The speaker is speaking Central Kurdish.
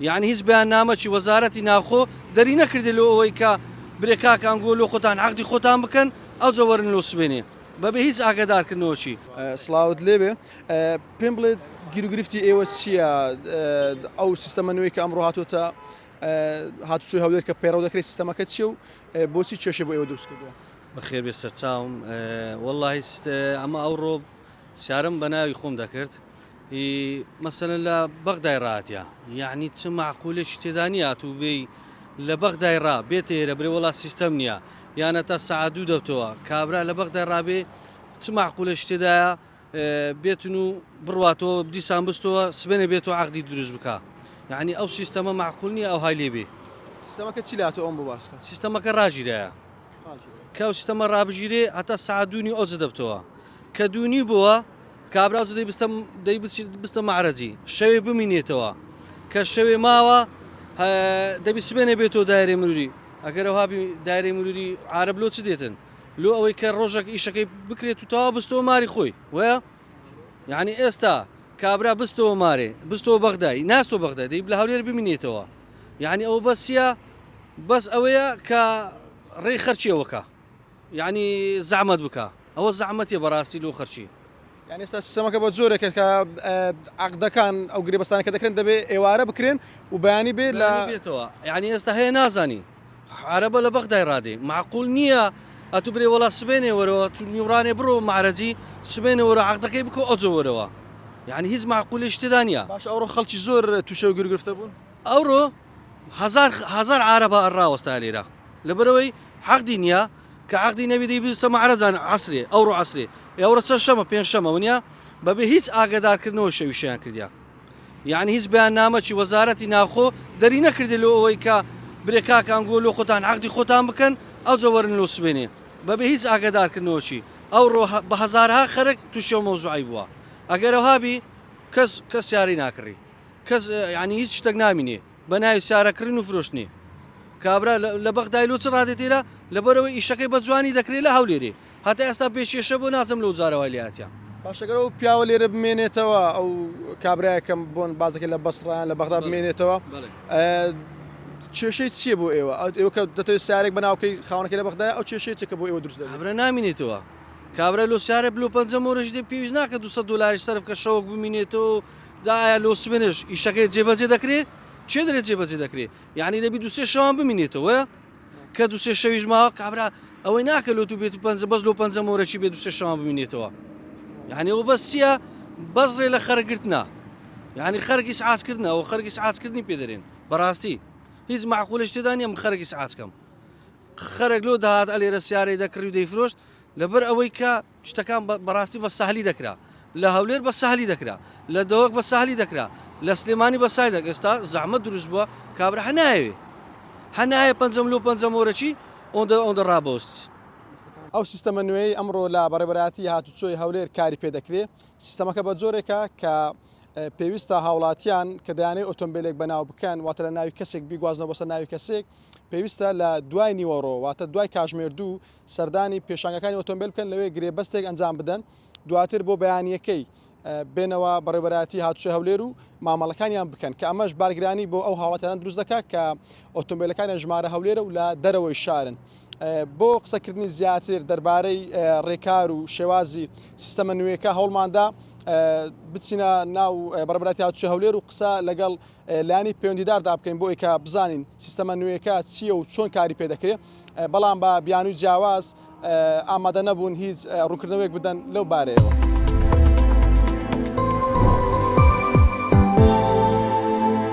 یەعنی هیچ بەیاننامەکی وەزارەتی ناوخۆ دەری نەکردێ لۆ ئەوەی کە برێ کاکان گۆ لۆ خۆتان عەقدی خۆتان بکەن ئەوجە وەرن لۆ سبێنێ بەبێ هیچ ئاگەدارکردنەوەکی. سڵاوت لێبێ پێم بڵێ گیروگرفتی ئێوە چییە ئەو سیستەمە نوێی کە ئەمڕۆ هاتووەتە هاتوچۆی هەولێر کە پەیڕەو دەکرێت سیستەمەکە چییە و بۆچی کێشەی بۆ ئێوە دروست کردووە؟ بەخێر بێ سەرچاوم وەڵڵاهی ئەمە ئەوڕۆ سیارەم بە ناوی خۆم دەکرد ئی مەسەلەن لە بەغدای ڕاتیا یعنی چ معقولێکی تێدا نییە ئەتوو بێی لە بەغدای ڕا بێتە ئێرە برێ وەڵا سیستەم نییە یانە تا سەعات دوو دەبتەوە کابرا لە بەغدای ڕابێ چ معقولێکی تێدایە بێتن و بڕواتەوە دیسان بستەوە سبێنێ بێتەوە عەقدی دروست بکا یعنی ئەو سیستەمە معقول نییە ئەوهای لێ بێ. سیستەمەکە چی لاتۆ ئەوم بۆ باس کە. سیستەمەکە ڕاگیرایە کە ئەو سیستەمە ڕابگیرێ هەتا سەعات دوو نیو ئەوجە دەبتەوە کە دوو نیو بووە کابرا ئەوجە دەی بستە دەی بستە مەعرەجی شەوێ بمینێتەوە کە شەوێ ماوە دەبی سبێنێ بێتەوە دایرەی مروری ئەگەر ئەوها دایرەی مروری عارەب لۆ چ دێتن لۆ ئەوەی کە ڕۆژێک ئیشەکەی بکرێت و تەواو بستەوە ماری خۆی وە یعنی ئێستا کابرا بستەوە مارێ بستەوە بەغدای ناستۆ بەغدای دەی لە هەولێر بمینێتەوە یعنی ئەو بەسیە بەس ئەوەیە کە ڕێی خەرچی ئەوەکە یعنی زەحمەت بکە ئەوە زەحمەتیە بەڕاستی لۆ خەرچی. یعنی ئێستا سیستەمەکە بە جۆرێکە کە عەقدەکان ئەو گرێبەستانە کە دەکرێن دەبێ ئێوارە بکرێن و بەیانی بێ لە بێتەوە یعنی ئێستا هەیە نازانی عەرەبە لە بەغدای ڕادێ معقول نییە ئەتو برێ وەڵا سبێنێ وەرەوە تو نیوڕانێ بڕۆ مەعرەجی سبێنێ وەرە عەقدەکەی بکە ئەوجە وەرەوە یعنی هیچ معقولێکی تێدا نییە. باشە ئەوڕۆ خەڵکی زۆر تووشی ئەو گیروگرفتە بوون؟ ئەوڕۆ هەزار هەزار عارەبە ڕاوەستایە لێرە لەبەرئەوەی عەقدی نییە کە عەقدی نەبی دەی بچە مەعرەجان عەسرێ ئەوڕۆ عەسرێ ئێوڕە چەند شەمە پێنج شەمە ونیە بەبێ هیچ ئاگەدارکردنەوە شەویشیان کردیا یعنی هیچ بەیاننامەکی وەزارەتی ناوخۆ دەری نەکردێ لۆ ئەوەی کە برێ کاکان گۆ لۆ خۆتان عەقدی خۆتان بکەن ئەوجە وەرن لۆ سبێنێ بەبێ هیچ ئاگەدارکردنەوەکی ئەوڕۆ بە هەزارها خەرک تووشی ئەو مەوزوعەی بووە ئەگەر ئەوها بی کەس کەس یاری ناکڕی کەس یعنی هیچ شتێک نامینێ بە ناوی سیارە کڕین و فرۆشتنی کابرا لە بەغدای لۆ چ ڕادێت ئێرە لەبەرەوەی ئیشەکەی بە جوانی دەکرێت لە هەولێرێ هەتا ئێستا بێ کێشە بۆ نازم لەو جارە وای لێهاتیە. باشە گەر ئەو پیاوە لێرە بمێنێتەوە ئەو کابرایە کەم بۆن بازەکە لە بەسڕە یان لە بەغدا بمێنێتەوە کێشەی چییە بۆ ئێوە ئێوە کە دەتەوێت سیارێک بە ناوکەی خاوەنەکەی لە بەغدایە ئەو کێشەیە چیە کە بۆ ئێوە دروست دەبێت؟ کابرا نامینێتەوە کابرا لۆ سیارێ بلۆ پەنجە مۆرەش دێ پێویست ناکە 200 دلاریش سەرف کە شەوەک بمینێتەوە جا ئایا لۆ سبێنێش ئیشەکەی جێبەجێ دەکرێ کێ دەرێ جێبەجێ دەکرێ یعنی دەبی دوسێ شەوان بمینێتەوە کە دوسێ شەویش ماوە کابرا ئەوەی ناکە لۆ تو بێت پەنجە بەس لۆ پەنجە مۆرەکی بێ دوسێ شەوان بمینێتەوە یعنی ئەوە بەس چییە بەس ڕێ لە خەرگرتنە یعنی خەرگی سعاتکردنە ئەو خەرگی سعاتکردنی پێ دەرێن بەڕاستی هیچ معقولش تێدا نییە من خەرگی سعاتکەم خەرەک لۆ داهات ئەلێرە سیارەی دەکڕی و دەیفرۆشت لەبەر ئەوەی کە شتەکان بەڕاستی بە سەهلی دەکرا لە هەولێر بە سەهلی دەکرا لە دەوەک بە سەهلی دەکرا لە سلێمانی بە سای دەک ئێستا زەحمەت دروست بووە کابرا هە نایەوێ هە نایە پەنجەم لۆ پەنجە مۆرەکی ئۆندە ئۆندە ڕابەوەستی. ئەو سیستەمە نوێیەی ئەمڕۆ لە بەڕێوەبەرایەتی هاتوچۆی هەولێر کاری پێدەکرێ، سیستەمەکە بە جۆرێکە کە پێویستە هاوڵاتیان کە دەیانەوێت ئۆتۆمبێلێک بەناو بکەن، واتە لە ناوی کەسێک بیگوازنەوە بۆ سەر ناوی کەسێک، پێویستە لە دوای نیوەڕۆ واتە دوای کاژمێر دوو سەردانی پێشانگاکانی ئۆتۆمبێل بکەن لەوێ گرێبەستێک ئەنجام بدەن دواتر بۆ بەیانییەکەی بێنەوە بەڕێوەبەرایەتی هاتوچۆی هەولێر و مامەڵەکانیان بکەن کە ئەمەش بارگرانی بۆ ئەو هاوڵاتیانە دروست دەکات کە ئۆتۆمبێلەکانیان ژمارە هەولێرە و لە دەرەوەی شارن. بۆ قسەکردنی زیاتر دەربارەی ڕێکار و شێوازی سیستەمە نوێیەکە هەوڵماندا بچینە ناو بەڕێوەبەرایەتی هاتوچۆی هەولێر و قسە لەگەڵ لایەنی پەیوەندیداردا بکەین بۆ ئەوەی کە بزانین سیستەمە نوێیەکە چییە و چۆن کاری پێ دەکرێت بەڵام بە بیانووی جیاواز ئامادە نەبوون هیچ ڕوونکردنەوەیەک بدەن لەو بارەیەوە.